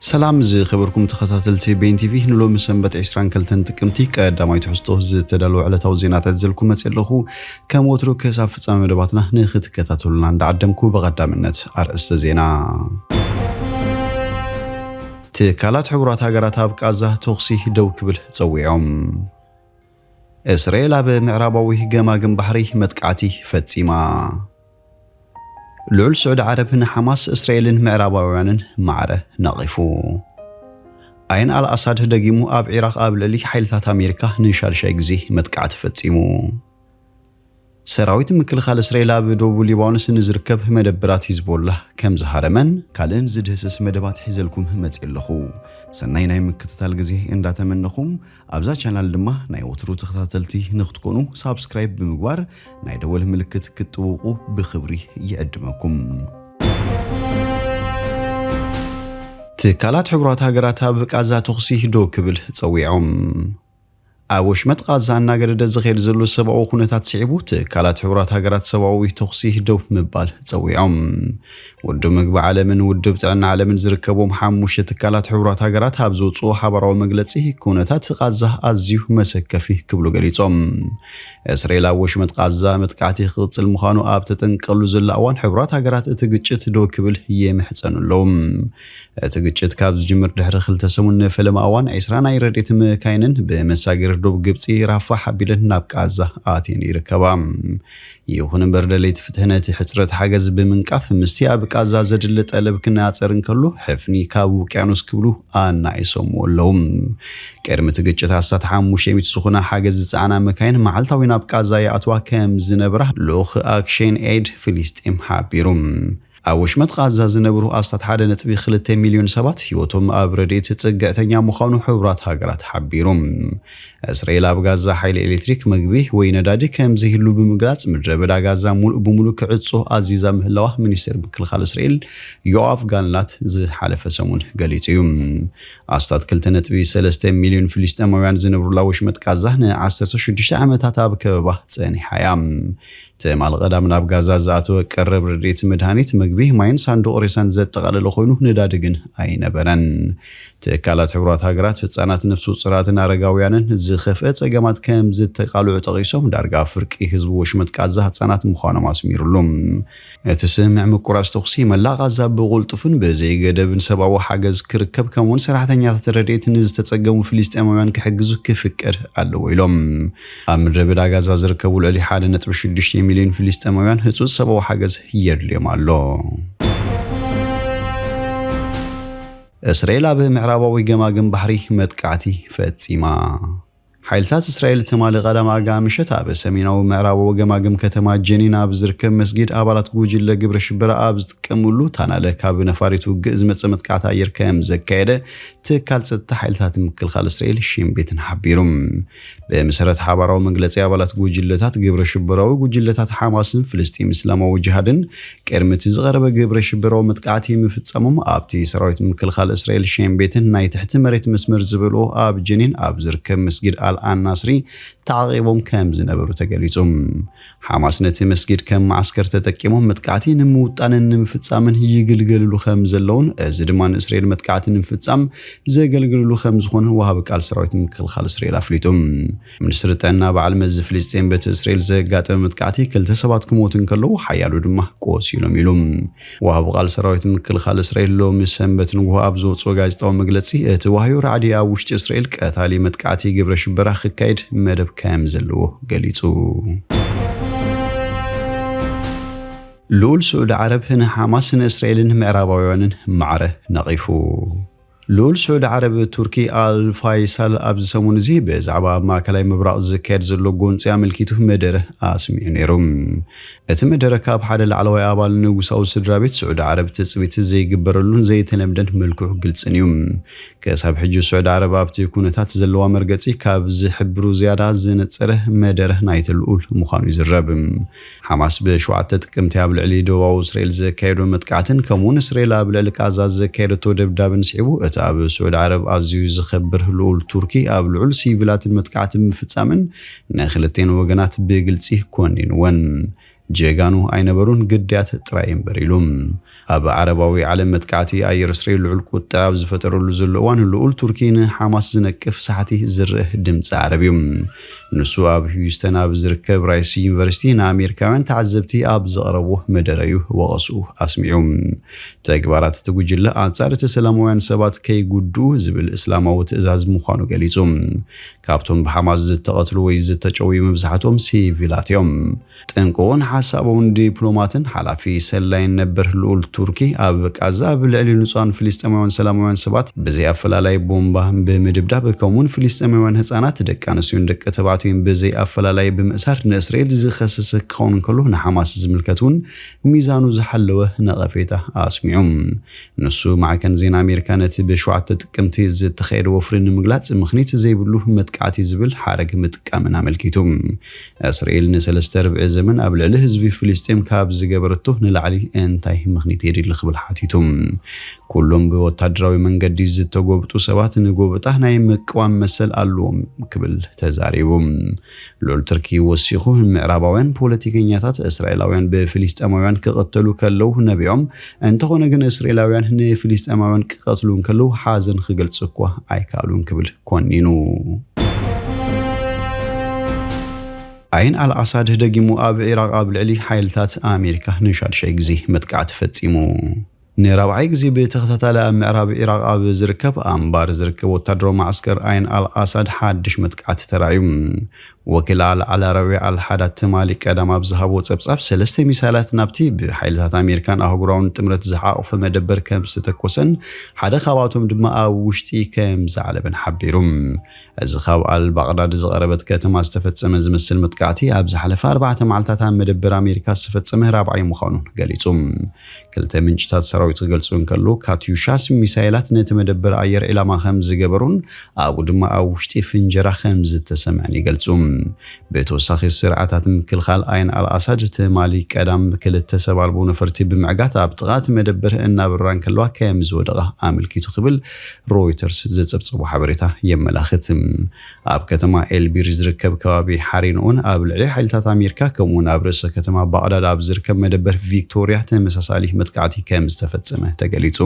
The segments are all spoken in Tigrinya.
ሰላም ዝኸበርኩም ተኸታተልቲ ቤን ቲቪ፣ ንሎሚ ሰንበት ዕስራን ክልተን ጥቅምቲ ቀዳማይ ትሕዝቶ ዝተዳለወ ዕለታዊ ዜናታት ዘልኩ መጽእ ኣለኹ። ከም ወትሩ ክሳብ ፍጻመ መደባትና ንኽትከታተሉና እንዳዓደምኩ፣ ብቐዳምነት ኣርእስተ ዜና። ትካላት ሕቡራት ሃገራት ኣብ ቃዛ ተኹሲ ደው ክብል ጸዊዖም። እስራኤል ኣብ ምዕራባዊ ገማግም ባሕሪ መጥቃዕቲ ፈጺማ። ልዑል ስዑዲ ዓረብ ንሓማስ፣ እስራኤልን ምዕራባውያንን ማዕረ ነቒፉ። ኣይን ኣል ኣሳድ ደጊሙ ኣብ ዒራቕ ኣብ ልዕሊ ሓይልታት ኣሜሪካ ንሻድሻይ ግዜ መጥቃዕቲ ፈጺሙ። ሰራዊት ምክልኻል እስራኤል ኣብ ደቡብ ሊባኖስ ንዝርከብ መደብራት ሂዝቦላ ከም ዝሃረመን ካልእን ዝድህስስ መደባት ሒዘልኩም መጽእ ኣለኹ። ሰናይ ናይ ምክትታል ግዜ እንዳተመነኹም፣ ኣብዛ ቻናል ድማ ናይ ወትሩ ተኸታተልቲ ንክትኮኑ ሳብስክራይብ ብምግባር ናይ ደወል ምልክት ክትጥውቁ ብኽብሪ ይዕድመኩም። ትካላት ሕቡራት ሃገራት ኣብ ቃዛ ተኹሲ ደው ክብል ጸዊዖም። ኣብ ወሽመጥ ቃዛ እናገደደ ዝኸይድ ዘሎ ሰብኣዊ ኩነታት ስዒቡ፣ ትካላት ሕቡራት ሃገራት ሰብኣዊ ተኹሲ ደው ምባል ጸዊዖም። ውድብ ምግቢ ዓለምን ውድብ ጥዕና ዓለምን ዝርከቦም ሓሙሽተ ትካላት ሕቡራት ሃገራት ኣብ ዘውፅኦ ሓባራዊ መግለፂ፣ ኩነታት ቃዛ ኣዝዩ መሰከፊ ክብሉ ገሊፆም። እስራኤል ኣብ ወሽመጥ ቃዛ መጥቃዕቲ ክቕፅል ምዃኑ ኣብ ተጠንቀሉ ዘሎ እዋን፣ ሕቡራት ሃገራት እቲ ግጭት ደው ክብል የምሕፀኑ ኣለዉ። እቲ ግጭት ካብ ዝጅምር ድሕሪ ክልተ ሰሙን ንፈለማ እዋን፣ ዕስራ ናይ ረድኤት መካይንን ብመሳገሪ ዶብ ግብፂ ራፋሕ ኣቢለን ናብ ቃዛ ኣትየን ይርከባ። ይኹን እምበር፣ ደለይቲ ፍትሒ ነቲ ሕጽረት ሓገዝ ብምንቃፍ፣ ምስቲ ኣብ ቃዛ ዘድሊ ጠለብ ክነጻጸር እንከሎ፣ ሕፍኒ ካብ ውቅያኖስ ክብሉ ኣናኢሶምዎ ኣለዉ። ቅድሚ እቲ ግጭት፣ ኣስታት ሓሙሽተ ሚእቲ ዝኾና ሓገዝ ዝጸዓና መካይን መዓልታዊ ናብ ቃዛ ይኣትዋ ከም ዝነበራ ልኡኽ ኣክሽን ኤድ ፍልስጤም ሓቢሩ። ኣብ ወሽመጥ ቃዛ ዝነብሩ ኣስታት ሓደ ነጥቢ ክልተ ሚልዮን ሰባት ህይወቶም ኣብ ረድኤት ጽግዕተኛ ምዃኑ ሕቡራት ሃገራት ሓቢሩ። እስራኤል ኣብ ጋዛ ሓይሊ ኤሌክትሪክ፣ መግቢ ወይ ነዳዲ ከም ዘይህሉ ብምግላጽ፣ ምድረ በዳ ጋዛ ሙሉእ ብሙሉእ ክዕጾ ኣዚዛ ምህላዋ ሚኒስትር ምክልኻል እስራኤል ዮኣፍ ጋላንት ዝሓለፈ ሰሙን ገሊጹ እዩ። ኣስታት ክልተ ነጥቢ ሰለስተ ሚልዮን ፍልስጤማውያን ዝነብሩላ ወሽመጥ ጋዛ ን ዓሰርተ ሽዱሽተ ዓመታት ኣብ ከበባ ጸኒሓ እያ። ትማሊ ቀዳም ናብ ጋዛ ዝኣተወ ቀረብ ረድኤት መድሃኒት፣ መግቢ፣ ማይን ሳንዱቕ ሬሳን ዘጠቓለለ ኮይኑ፣ ነዳዲ ግን ኣይነበረን። ትካላት ሕቡራት ሃገራት ህጻናት፣ ነፍሰ ጡራትን ኣረጋውያንን ዝኸፍአ ጸገማት ከም ዝተቃልዑ ጠቒሶም፣ ዳርጋ ፍርቂ ህዝቢ ወሽመጥ ቃዛ ህጻናት ምዃኖም ኣስሚሩሉ። እቲ ስምምዕ ምቁራጽ ተኹሲ፣ መላእ ቃዛ ብቕልጡፍን ብዘይ ገደብን ሰብኣዊ ሓገዝ ክርከብ፣ ከምኡውን ሰራሕተኛታት ረድኤት ንዝተጸገሙ ፍልስጤማውያን ክሕግዙ ክፍቀድ ኣለዎ ኢሎም። ኣብ ምድረ በዳ ጋዛ ዝርከቡ ልዕሊ ሓደ ነጥቢ ሽዱሽተ ሚልዮን ፍልስጤማውያን ህጹጽ ሰብኣዊ ሓገዝ የድልዮም ኣሎ። እስራኤል ኣብ ምዕራባዊ ገማግም ባሕሪ መጥቃዕቲ ፈጺማ። ሓይልታት እስራኤል ትማሊ ቀዳም ኣጋ ምሸት ኣብ ሰሜናዊ ምዕራባዊ ገማግም ከተማ ጀኒን ኣብ ዝርከብ መስጊድ ኣባላት ጉጅለ ግብረ ሽበራ ኣብ ዝጥቀምሉ ታናለ ካብ ነፋሪት ውግእ ዝመጸ መጥቃዕቲ ኣየር ከም ዘካየደ ትካል ጸጥታ ሓይልታት ምክልኻል እስራኤል ሽን ቤትን ሓቢሩ። ብመሰረት ሓባራዊ መግለጺ ኣባላት ጉጅለታት ግብረ ሽበራዊ ጉጅለታት ሓማስን ፍልስጤም እስላማዊ ጅሃድን ቅድሚ እቲ ዝቐረበ ግብረ ሽበራዊ መጥቃዕቲ ምፍጻሞም ኣብቲ ሰራዊት ምክልኻል እስራኤል ሽን ቤትን ናይ ትሕቲ መሬት መስመር ዝበልዎ ኣብ ጀኒን ኣብ ዝርከብ መስጊድ ኣል ኣናስሪ ተዓቒቦም ከም ዝነበሩ ተገሊጹ። ሓማስ ነቲ መስጊድ ከም መዓስከር ተጠቂሞም መጥቃዕቲ ንምውጣንን ንምፍጻምን ይግልገልሉ ከም ዘለውን፣ እዚ ድማ ንእስራኤል መጥቃዕቲ ንምፍጻም ዘገልግልሉ ከም ዝኾነ ወሃቢ ቃል ሰራዊት ምክልኻል እስራኤል ኣፍሊጡ። ሚኒስትሪ ጥዕና በዓል መዚ ፍልስጤም በቲ እስራኤል ዘጋጠመ መጥቃዕቲ ክልተ ሰባት ክሞቱ እንከለዉ ሓያሎ ድማ ቆሲሎም ኢሉ። ወሃቢ ቃል ሰራዊት ምክልኻል እስራኤል ሎሚ ሰንበት ንግሆ ኣብ ዘውፅኦ ጋዜጣዊ መግለፂ፣ እቲ ዋህዮ ራዕዲ ኣብ ውሽጢ እስራኤል ቀታሊ መጥቃዕቲ ግብረ ሽበራ ክካየድ መደብ ከም ዘለዎ ገሊፁ። ልኡል ስዑዲ ዓረብ ንሓማስ ንእስራኤልን ምዕራባውያንን ማዕረ ነቒፉ። ልኡል ስዑዲ ዓረብ ቱርኪ ኣል ፋይሳል ኣብዚ ሰሙን እዚ ብዛዕባ ኣብ ማእከላይ ምብራቕ ዝካየድ ዘሎ ጎንጺ ኣመልኪቱ መደረ ኣስሚዑ ነይሩ። እቲ መደረ ካብ ሓደ ላዕለዋይ ኣባል ንጉሳዊ ስድራ ቤት ስዑዲ ዓረብ ትጽቢት ዘይግበረሉን ዘይተለምደን መልክዑ ግልጽን እዩ። ክሳብ ሕጂ ስዑዲ ዓረብ ኣብቲ ኩነታት ዘለዋ መርገጺ ካብ ዝሕብሩ ዝያዳ ዝነጸረ መደረ ናይቲ ልኡል ምዃኑ ይዝረብ። ሓማስ ብሸውዓተ ጥቅምቲ ኣብ ልዕሊ ደቡባዊ እስራኤል ዘካየዶ መጥቃዕትን ከምኡውን እስራኤል ኣብ ልዕሊ ቃዛ ዘካየደቶ ደብዳብን ስዒቡ፣ እቲ ኣብ ስዑዲ ዓረብ ኣዝዩ ዝኸብር ልኡል ቱርኪ ኣብ ልዑል ሲቪላትን መጥቃዕቲ ብምፍጻምን ንክልቴን ወገናት ብግልጺ ኮኒንወን። ጀጋኑ ኣይነበሩን፣ ግዳያት ጥራይ እምበር ኢሉ። ኣብ ዓረባዊ ዓለም መጥቃዕቲ ኣየር እስራኤል ልዑል ቁጥዐ ኣብ ዝፈጠረሉ ዘሎ እዋን፣ ልኡል ቱርኪ ንሓማስ ዝነቅፍ ሳሕቲ ዝርእ ድምፂ ዓረብ እዩ። ንሱ ኣብ ሂውስተን ኣብ ዝርከብ ራይስ ዩኒቨርሲቲ ንኣሜሪካውያን ተዓዘብቲ ኣብ ዘቕረቦ መደረ እዩ ወቐስኡ ኣስሚዑ። ተግባራት እቲ ጉጅለ ኣንጻር እቲ ሰላማውያን ሰባት ከይጉድኡ ዝብል እስላማዊ ትእዛዝ ምዃኑ ገሊጹ። ካብቶም ብሓማስ ዝተቐትሉ ወይ ዝተጨውዩ መብዛሕትኦም ሲቪላት እዮም። ጠንቅኦን ሓሳባውን ዲፕሎማትን ሓላፊ ሰላይን ነበር ልኡል ቱርኪ ኣብ ቃዛ ኣብ ልዕሊ ንጹሃን ፍልስጤማውያን ሰላማውያን ሰባት ብዘይ ኣፈላላይ ቦምባ ብምድብዳብ ከምኡውን ፍልስጤማውያን ህጻናት ደቂ ኣንስትዮን ደቂ ተባዕትዮን ብዘይ ኣፈላላይ ብምእሳር ንእስራኤል ዝኸሰሰ ክኸውን ከሎ ንሓማስ ዝምልከት እውን ሚዛኑ ዝሓለወ ነቐፌታ ኣስሚዑ። ንሱ ማዕከን ዜና ኣሜሪካ ነቲ ብሸውዓተ ጥቅምቲ ዝተኻየደ ወፍሪ ንምግላጽ ምኽኒት ዘይብሉ መጥቃዕቲ ዝብል ሓረግ ምጥቃምን ኣመልኪቱ። እስራኤል ንሰለስተ ርብዒ ዘመን ኣብ ልዕሊ ህዝቢ ፍልስጤም ካብ ዝገበረቶ ንላዕሊ እንታይ ምኽኒት የድሊ ክብል ሓቲቱ። ኩሎም ብወታደራዊ መንገዲ ዝተጎብጡ ሰባት ንጎብጣ ናይ ምቅዋም መሰል ኣለዎም ክብል ተዛሪቡ። ልዑል ቱርኪ ወሲኹ ምዕራባውያን ፖለቲከኛታት እስራኤላውያን ብፍልስጤማውያን ክቕተሉ ከለዉ ነቢዖም፣ እንተኾነ ግን እስራኤላውያን ንፍልስጤማውያን ክቐትሉ እንከለዉ ሓዘን ክገልጹ እኳ ኣይከኣሉን ክብል ኮኒኑ። ዓይን ኣልኣሳድ ደጊሙ ኣብ ዒራቕ ኣብ ልዕሊ ሓይልታት ኣሜሪካ ንሻድሻይ ግዜ መጥቃዕቲ ፈጺሙ። ንራብዓይ ግዜ ብተኸታታሊ ኣብ ምዕራብ ዒራቕ ኣብ ዝርከብ ኣንባር ዝርከብ ወታደራዊ ማዕስከር ዓይን ኣልኣሳድ ሓድሽ መጥቃዕቲ ተራእዩ። ወኪል ኣል ዓላራዊ ኣልሓዳ ትማሊ ቀዳም ኣብ ዝሃቦ ጸብጻብ ሰለስተ ሚሳይላት ናብቲ ብሓይልታት ኣሜሪካን ኣህጉራውን ጥምረት ዝሓቆፈ መደበር ከም ዝተኮሰን ሓደ ካብኣቶም ድማ ኣብ ውሽጢ ከም ዝዓለበን ሓቢሩ። እዚ ካብ ኣል ባቕዳድ ዝቐረበት ከተማ ዝተፈጸመ ዝመስል መጥቃዕቲ ኣብ ዝሓለፈ ኣርባዕተ መዓልታት ኣብ መደበር ኣሜሪካ ዝተፈጸመ ራብዓይ ምዃኑ ገሊጹ። ክልተ ምንጭታት ሰራዊት ክገልጹ እንከሎ ካትዩሻስ ሚሳይላት ነቲ መደበር ኣየር ዒላማ ከም ዝገበሩን ኣብኡ ድማ ኣብ ውሽጢ ፍንጀራ ከም ዝተሰምዐን ይገልጹ። ብተወሳኺ ስርዓታት ምክልኻል ዓይን ኣልኣሳድ ትማሊ ቀዳም ክልተ ሰብ ኣልቦ ነፈርቲ ብምዕጋት ኣብ ጥቓ እቲ መደበር እናበረራ እንከለዋ ከም ዝወደቓ ኣመልኪቱ ክብል ሮይተርስ ዘጸብጸቦ ሓበሬታ የመላኽት። ኣብ ከተማ ኤልቢር ዝርከብ ከባቢ ሓሪንኦን ኣብ ልዕሊ ሓይልታት ኣሜሪካ ከምኡውን ኣብ ርእሰ ከተማ ባቕዳድ ኣብ ዝርከብ መደበር ቪክቶሪያ ተመሳሳሊ መጥቃዕቲ ከም ዝተፈጸመ ተገሊጹ።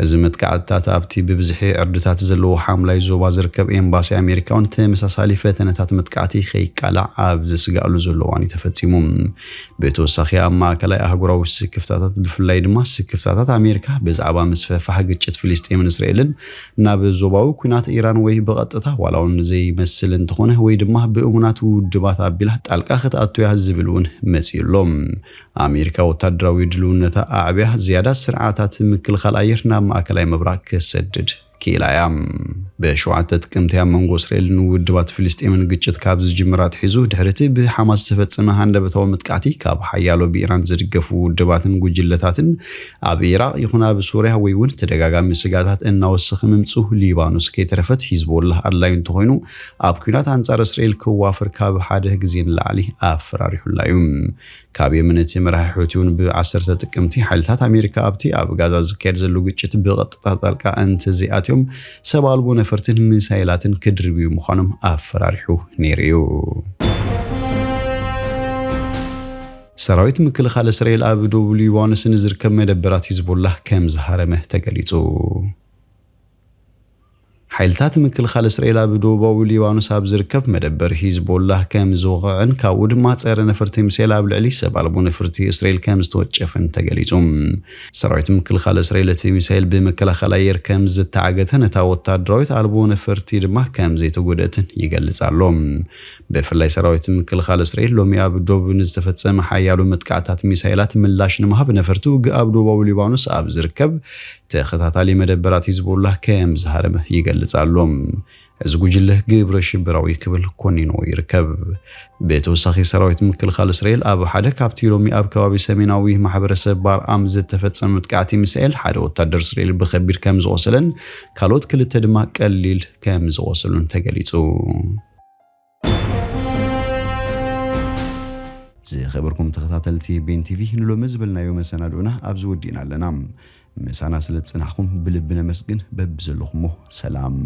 እዚ መጥቃዕትታት ኣብቲ ብብዝሒ ዕርድታት ዘለዎ ሓምላይ ዞባ ዝርከብ ኤምባሲ ኣሜሪካ እውን ተመሳሳሊ ፈተነታት መጥቃዕቲ ከይቃላዕ ኣብ ዝስጋኣሉ ዘሎ እዋን እዩ ተፈጺሙ። ብተወሳኺ ኣብ ማእከላይ ኣህጉራዊ ስክፍታታት ብፍላይ ድማ ስክፍታታት ኣሜሪካ ብዛዕባ ምስፍሕፋሕ ግጭት ፍልስጤምን እስራኤልን ናብ ዞባዊ ኲናት ኢራን ወይ ብቐጥታ ዋላ እውን ዘይመስል እንተኾነ ወይ ድማ ብእሙናት ውድባት ኣቢላ ጣልቃ ክትኣቱ እያ ዝብል እውን መጺኡ ኣሎ። ኣሜሪካ ወታደራዊ ድልውነታ ኣዕብያ ዝያዳ ስርዓታት ምክልኻል ኣየር ናብ ማእከላይ ምብራቕ ክሰድድ ክኢላ እያ። ብሸውዓተ ጥቅምቲ ኣብ መንጎ እስራኤልን ውድባት ፍልስጤምን ግጭት ካብ ዝጅምር ኣትሒዙ ድሕሪ እቲ ብሓማስ ዝተፈጸመ ሃንደበታዊ መጥቃዕቲ ካብ ሓያሎ ብኢራን ዝድገፉ ውድባትን ጉጅለታትን ኣብ ኢራቕ ይኹን ኣብ ሶርያ ወይ እውን ተደጋጋሚ ስጋታት እናወሰኸ ምምጽኡ ሊባኖስ ከይተረፈት ሂዝቦላህ ኣድላዩ እንተኾይኑ ኣብ ኲናት ኣንጻር እስራኤል ክዋፈር ካብ ሓደ ግዜ ንላዕሊ ኣፈራሪሑላ እዩ። ካብ የመን እቲ መራሒ ሑቲውን ብዓሰርተ ጥቅምቲ ሓይልታት ኣሜሪካ ኣብቲ ኣብ ጋዛ ዝካየድ ዘሎ ግጭት ብቐጥታ ጣልቃ እንተዘይኣትዮም ሰብ ኣልቦ ነፈርትን ሚሳይላትን ክድርብዩ ምዃኖም ኣፈራሪሑ ነይሩ እዩ። ሰራዊት ምክልኻል እስራኤል ኣብ ደቡብ ሊባኖስ ንዝርከብ መደበራት ሂዝቦላህ ከም ዝሃረመ ተገሊጹ። ሓይልታት ምክልኻል እስራኤል ኣብ ደቡባዊ ሊባኖስ ኣብ ዝርከብ መደበር ሂዝቦላህ ከም ዝወቕዐን ካብኡ ድማ ጸረ ነፈርቲ ሚሳኤል ኣብ ልዕሊ ሰብ ኣልቦ ነፈርቲ እስራኤል ከም ዝተወጨፈን ተገሊጹ። ሰራዊት ምክልኻል እስራኤል እቲ ሚሳኤል ብመከላኸሊ ኣየር ከም ዝተዓገተን እታ ወታደራዊት ኣልቦ ነፈርቲ ድማ ከም ዘይተጎደእትን ይገልጽ ኣሎ። ብፍላይ ሰራዊት ምክልኻል እስራኤል ሎሚ ኣብ ዶብ ንዝተፈጸመ ሓያሎ መጥቃዕታት ሚሳኤላት ምላሽ ንምሃብ ነፈርቲ ውግእ ኣብ ዶባዊ ሊባኖስ ኣብ ዝርከብ ተኸታታሊ መደበራት ሂዝቦላህ ከም ዝሃረመ ይገልጽ ኣሎ። እዚ ጉጅለ ግብረ ሽበራዊ ክብል ኮኒንዎ ይርከብ። ብተወሳኺ ሰራዊት ምክልኻል እስራኤል ኣብ ሓደ ካብቲ ሎሚ ኣብ ከባቢ ሰሜናዊ ማሕበረሰብ ባርኣም ዝተፈጸመ መጥቃዕቲ ሚሳኤል ሓደ ወታደር እስራኤል ብኸቢድ ከም ዝቖሰለን ካልኦት ክልተ ድማ ቀሊል ከም ዝቖሰሉን ተገሊጹ። ዝኸበርኩም ተኸታተልቲ ቤን ቲቪ ንሎሚ ዝበልናዮ መሰናድኦና ኣብዚ ወዲእና ኣለና። ምሳና ስለ ዝጸናሕኩም ብልቢ ነመስግን። በብዘለኹሞ ሰላም።